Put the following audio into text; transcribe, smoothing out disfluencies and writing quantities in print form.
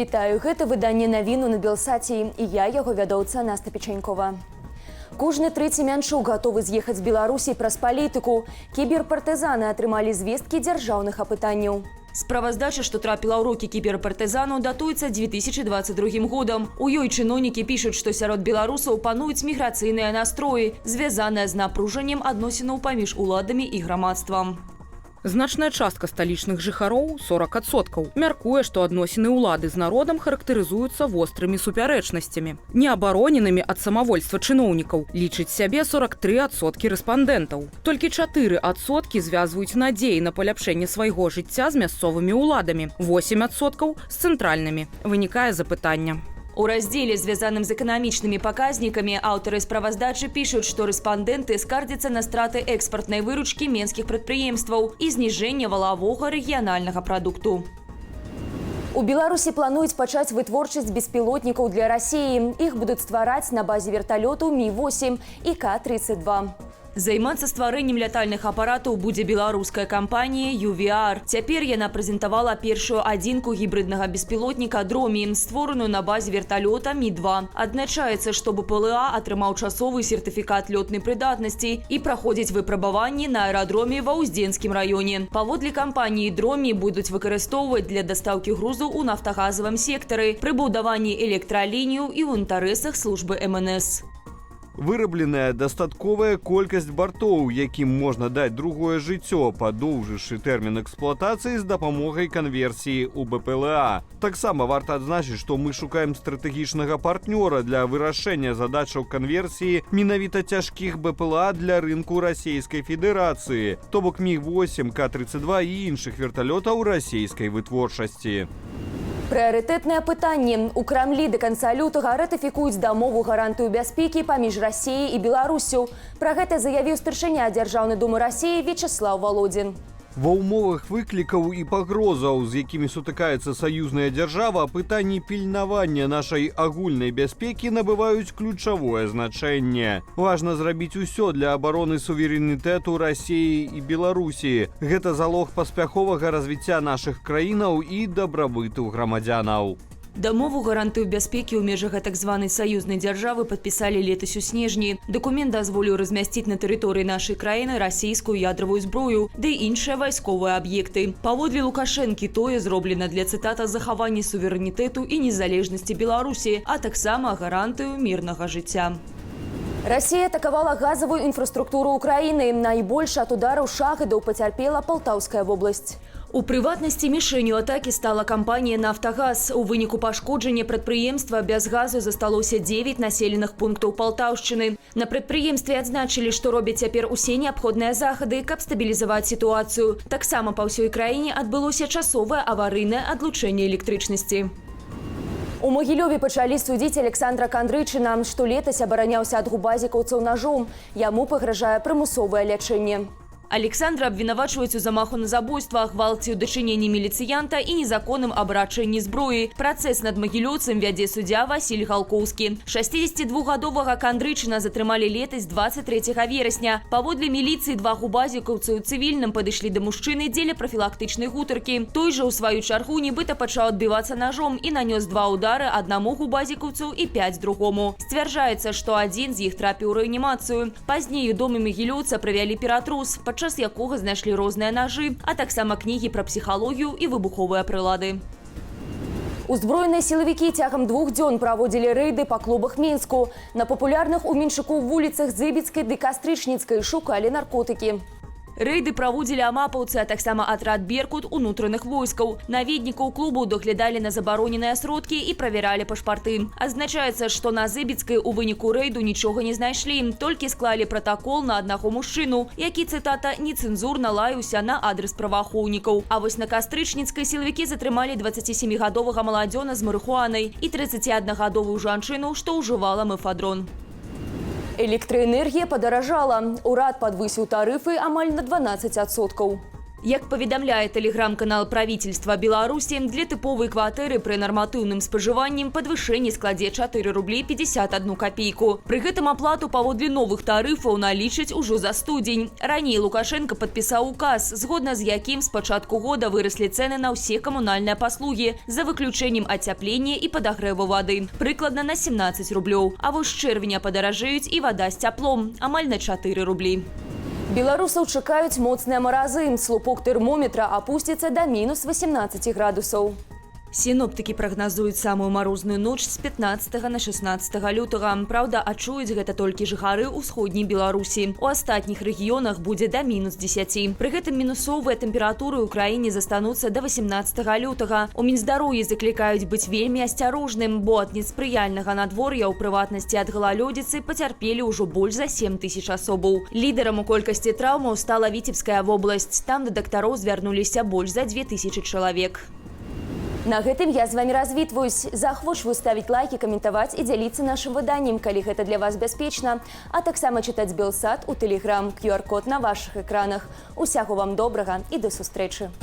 Вітаю, гэта выданне навіну на Белсаце, і я, яго вядоўца Наста Печанькова. Кожны трэці мянчук гатовы з'ехаць з Беларусі праз палітыку. Кіберпартызаны атрымалі звесткі дзяржаўных апытанняў. Справаздача, што трапіла ў рукі кіберпартызанаў, датуецца 2022 годам. У ёй чыноўнікі пішуць, што сярод беларусаў пануюць міграцыйныя настроі, звязаныя з напружаннем адносінаў паміж уладамі і грамадствам. Значная частка сталічных жыхароў, 40%, мяркуе, што адносіны ўлады з народам характарызуюцца вострымі супярэчнасцямі. Неабароненымі ад самавольства чыноўнікаў лічыць сябе 43% рэспандэнтаў. Толькі 4% звязваюць надзеі на паляпшэнне свайго жыцця з мясцовымі ўладамі, 8% з цэнтральнымі. Вынікае з апытання. У раздзеле, звязаным з эканамічнымі паказнікамі, аўтары справаздачы пішуць, што рэспандэнты скардзяцца на страты экспартнай выручкі менскіх прадпрыемстваў і зніжэнне валавога рэгіянальнага прадукту. У Беларусі плануюць пачаць вытворчасць беспілотнікаў для Расіі. Іх будуць ствараць на базе верталётаў Мі-8 і К-32. Займацца стварэннем лятальных апаратаў будзе беларуская кампанія UVR. Цяпер яна прэзентавала першую адзінку гібрыднага беспілотніка «Дромі», створаную на базе верталёта Мі-2. Адзначаецца, што БПЛА атрымаў часовы сертыфікат лётнай прыдатнасці і праходзіць выпрабаванні на аэрадроме ва Уздзенскім раёне. Паводле кампаніі, «Дромі» будуць выкарыстоўваць для дастаўкі грузу ў нафтагазавым сектары, пры будаванні электралініяў і ў інтарэсах службы МНС. Вырабленая дастатковая колькасць бартоў, якім можна даць другое жыццё, падоўжыўшы тэрмін эксплуатацыі з дапамогай канверсіі ў БПЛА. Таксама варта адзначыць, што мы шукаем стратэгічнага партнёра для вырашэння задачаў канверсіі менавіта цяжкіх БПЛА для рынку Расійскай Федэрацыі, то бок Мі-8, К-32 і іншых верталётаў расійскай вытворчасці. Прыярытэтнае пытанне. У Крамлі да канца лютага ратыфікуюць дамову, гарантыю бяспекі паміж Расіяй і Беларуссю. Пра гэта заявіў старшыня Дзяржаўнай думы Расіі Вячаслаў Валодзін. Ва ўмовах выклікаў і пагрозаў, з якімі сутыкаецца саюзная дзяржава, пытанні пільнавання нашай агульнай бяспекі набываюць ключавое значэнне. Важна зрабіць усё для абароны суверэнітэту Расіі і Беларусі. Гэта залог паспяховага развіцця нашых краінаў і дабрабыту грамадзянаў. Дамову, гарантыю бяспекі ў межах так званай саюзнай дзяржавы, падпісалі летась у снежні. Дакумент дазволіў размясціць на тэрыторыі нашай краіны расійскую ядравую зброю ды іншыя вайсковыя аб'екты. Паводле Лукашэнкі, тое зроблена для, цытата, захавання суверэнітэту і незалежнасці Беларусі, а таксама гарантыю мірнага жыцця. Расія атакавала газавую інфраструктуру Украіны. Найбольш ад удараў шахедаў пацярпела Палтаўская вобласць. У прыватнасці, мішэнню атакі стала кампанія «Нафтагаз». У выніку пашкоджання прадпрыемства без газу засталося 9 населеных пунктаў Палтаўшчыны. На прадпрыемстве адзначылі, што робяць цяпер усе неабходныя захады, каб стабілізаваць сітуацыю. Таксама па ўсёй краіне адбылося часовае аварыйнае адлучэнне электрычнасці. У Магілёве пачалі судзіць Аляксандра Кандрычына, што летась абараняўся ад губазікаўцаў нажом. Яму пагражае прымусовае лячэнне. Аляксандра абвінавачваюць у замаху на забойства, гвалце ў дачыненні міліцыянта і незаконным абарачэнні зброі. Працэс над магілёўцам вядзе суддзя Васіль Галкоўскі. 62-гадовага Кандрычына затрымалі летась 23 верасня. Паводле міліцыі, два губазікаўцы ў цывільным падышлі да мужчыны дзеля прафілактычнай гутаркі. Той жа, ў сваю чаргу, нібыта пачаў адбівацца нажом і нанёс два удары аднаму губазікаўцу і пяць другому. Сцвярджаецца, што адзін з іх трапіў у рэанімацыю. Пазней у доме магілёўца правялі ператрус, падчас якога знайшлі розныя нажы, а таксама кнігі пра псіхалогію і выбуховыя прылады. Узброеныя сілавікі цягам 2 дзён праводзілі рэйды па клубах Менску. На папулярных у меншчыку вуліцах Зыбіцкай ды Кастрычніцкай шукалі наркотыкі. Рэйды праводзілі амапаўцы, а таксама атрад «Беркут» унутраных войскаў. Наведнікаў клубу даглядалі на забароненыя сродкі і правяралі пашпарты. Адзначаецца, што на Зыбіцкай у выніку рэйду нічога не знайшлі, толькі склалі пратакол на аднаго мужчыну, які, цытата, нецэнзурна лаяўся на адрас праваахоўнікаў. А вось на Кастрычніцкай сілавікі затрымалі 27-гадовага маладзёна з марыхуанай і 31-гадовую жанчыну, што ўжывала мефадрон. Электраэнергія падаражала. Урад падвысіў тарыфы амаль на 12%. Як паведамляе тэлеграм-канал правительства Беларусі, для тыповай кватэры пры нарматыўным спажыванні падвышэнне складзе 4 рублі 51 копейку. Пры гэтым аплату паводле новых тарыфаў налічаць ужо за студзень. Раней Лукашэнка падпісаў указ, згодна з якім з пачатку года выраслі цэны на ўсе камунальныя паслугі, за выключэннем ацяплення і падагрэву вады, прыкладна на 17 рублёў. А вось з чэрвеня падаражэюць і вада з цяплом, амаль на 4 рублі. Беларусаў чакаюць моцныя маразы. Слупок тэрмометра апусціцца да мінус 18 градусаў. Сіноптыкі прагназуюць самую марозную ноч з 15 на 16 лютага. Праўда, адчуюць гэта толькі жыхары ўсходняй Беларусі. У астатніх рэгіёнах будзе да мінус 10. Пры гэтым мінусовыя тэмпературы ў краіне застануцца да 18 лютага. У Мінздароўі заклікаюць быць вельмі асцярожным, бо ад неспрыяльнага надвор'я, ў прыватнасці ад галалёдзіцы, пацярпелі ўжо больш за 7 тысяч асобаў. Лідарам у колькасці траўмаў стала Віцебская вобласць. Там да дактароў звярнуліся больш за 2000 чалавек. На гэтым я з вами развітваюсь. Заахвочваю ставіць лайкі, каментаваць і дзяліцца нашым выданнем, калі гэта для вас бяспечна, а таксама чытаць Белсат у Тэлеграм, QR-код на вашых экранах. Усяго вам добрага і да сустрэчы.